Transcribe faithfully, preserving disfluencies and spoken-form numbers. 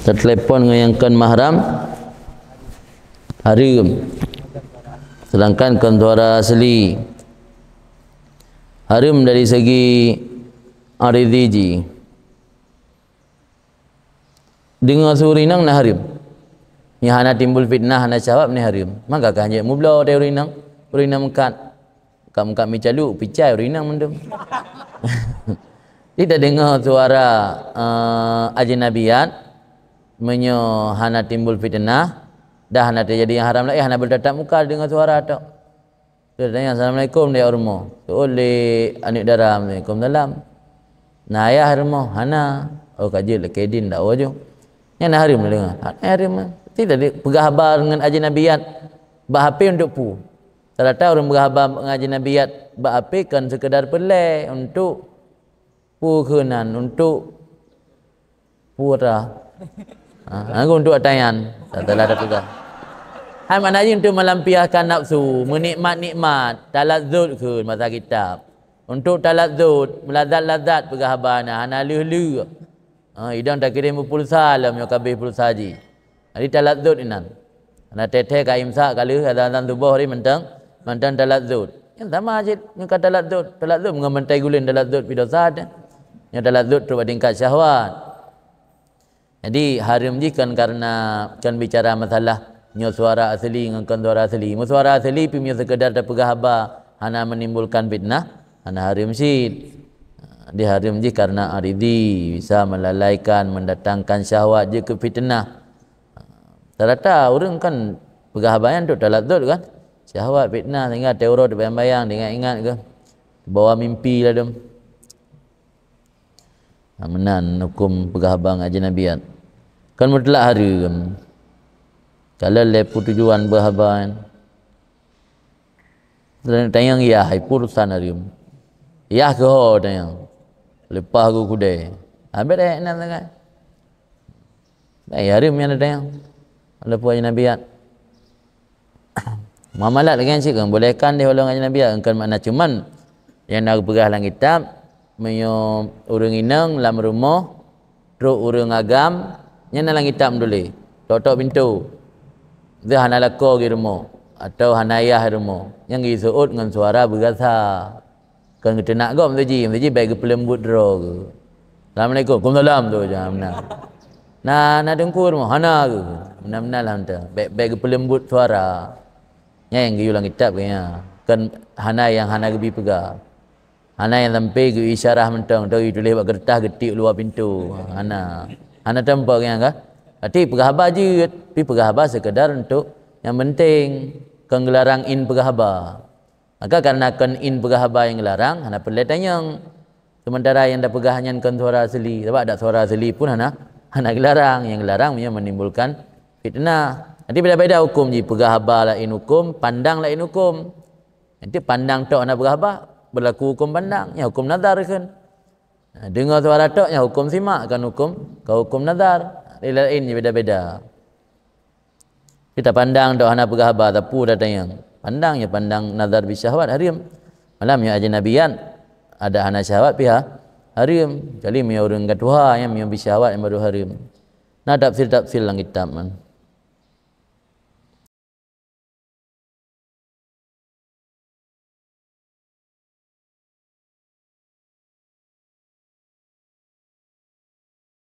Teutelepon ngon nyang kon mahram, hareuem. Sedangkan kon suara asli, hareuem dari segi aridhi jih. Deungoe su ureueng inong na hareuem. Nyang hana timbul fitnah, hana syahwat, na hareuem. Maka ka hanjeuet mubloe teuh ureueng inong, ureueng inong meukat. Ka meukat micaluk, picai ureueng inong mandum. Jadi tadeungoe suara, eh, ajnabiyat, meunyoe hana timbul fitnah, dah hana teujadi nyang haram laén, hana beurtatap muka deungoe suara tok. Teudeungoe, "Assalamualaikum," di rumoh. Seuôt lé aneuk dara, "Waalaikumsalam." Na ayah rumoh? Hana. Oh, ka jeuet lakée din dak woe ju. Nyan na hareuem deungoe. Hana hareuem. Tidak dipeugah haba ngon ajnabiyat bak H P untuk peue? Rata-rata ureueng peugah haba ngon ajnabiyat bak H P kon sekedar peureulée untuk peue keunan, untuk peue rata. Ha, untuk atayan. Tak salah dah peugah. Hai makna jih untuk melampiaskan nafsu, menikmat-nikmat, talazut kheun masa kitab. Untuk talazut, meulazat-lazat peugah haba na, hana lheueh-lheueh. Ha, idong takirém beupulsa lom nyoe ka abéh pulsa jih. Jadi talazut inan. Hana teuthée ka imsak ka lheueh azan-azan suboh hari mantong, mantong talazut. Nyang sama cit nyoe ka talazut. Talazut ngon bantai gulen talazut pih dosa teuh. Nyoe talazut trok bak tingkat syahwat. Jadi hareuem jih kon karena, kon bicara masalah nyoe suara asli ngon kon suara asli. Meunyoe suara asli pih meunyoe sekedar tapeugah haba hana menimbulkan fitnah, hana hareuem cit. Di hareuem jih karena aridhi, bisa melalaikan, mendatangkan syahwat jeuet keu fitnah. Rata-rata ureueng kan peugah haba nyan untuk talazut kan. Syahwat, fitnah, sehingga teurot bayang-bayang, ingat-ingat ke. Bawa mimpi ladum. Ha, meunan huköm peugah haba ngon ajnabiyat. Kan mutlak hareuem. Kalau lé peue tujuan peugah haba nyan. Tanyong yah, hai peue urusan hareuem. Yah keuho tanyong. Leupah geu kudée. Habéh ayat nyan sangat. Hai hareuem nyan tanyong. Walaupun ajnabiyat. Muamalat lagée nyan cit kan boleh kan di holong ajnabiyat, kan makna cuman nyang na geupeugah lam kitab, meunyoe ureuëng inong lam rumoh trok ureuëng agam, nyan na lam kitab meutuléh, tok-tok pintoe. Deuh hana lakoe geuh rumoh, atau hana yah rumoh, nyang geuseuôt ngon suara beugasa. Kon geuteunak gob meusaji, meusaji bék geupeuleumbot droe geuh. "Assalamualaikum." "Waalaikumsalam," tu je, meunan. "Na, na teungku rumoh?" "Hana," geuh. Meunan-meunan lah meunan. Bék, bék geupeuleumbot suara. Nyan nyang geuyue lam kitab geuh nyan. Kon hana nyang hana geubi peugah. Hana nyang sampai geu isyarah mantong, atau geutuléh bak keureutah geutiek luwa pintoe. Hana. Hana tampak nyang ka. Tapi peugah haba jeuet, tapi peugah haba sekedar untuk nyang penting. Kon geularang in peugah haba. Maka karena kon in peugah haba nyang geularang, hana peureulée tanyong. Sementara nyang tapeugah nyan kon suara asli, sabab dak suara asli pun hana, hana geularang. Nyang geularang meunyoe menimbulkan fitnah. Jadi beda-beda huköm jih, peugah haba laén huköm, pandang laén huköm. Nanti pandang tok hana peugah haba, berlaku huköm pandang, nyan huköm nazar kheun. Nah, deungoe suara tok nyan huköm simak, kan huköm, ka huköm nazar. Laén-laén je beda-beda. Kita pandang tok hana peugah haba, sapeue tatanyong. Pandang nyoe pandang nazar bisyahwat hareuem. Malam nyoe ajnabiyat, adak hana syahwat pih ha-, hareuem. Kecuali meunyoe ureuëng ka tuha nyan meunyoe bisyahwat nyang baru hareuem. Na tafsir-tafsir lam kitab nyan.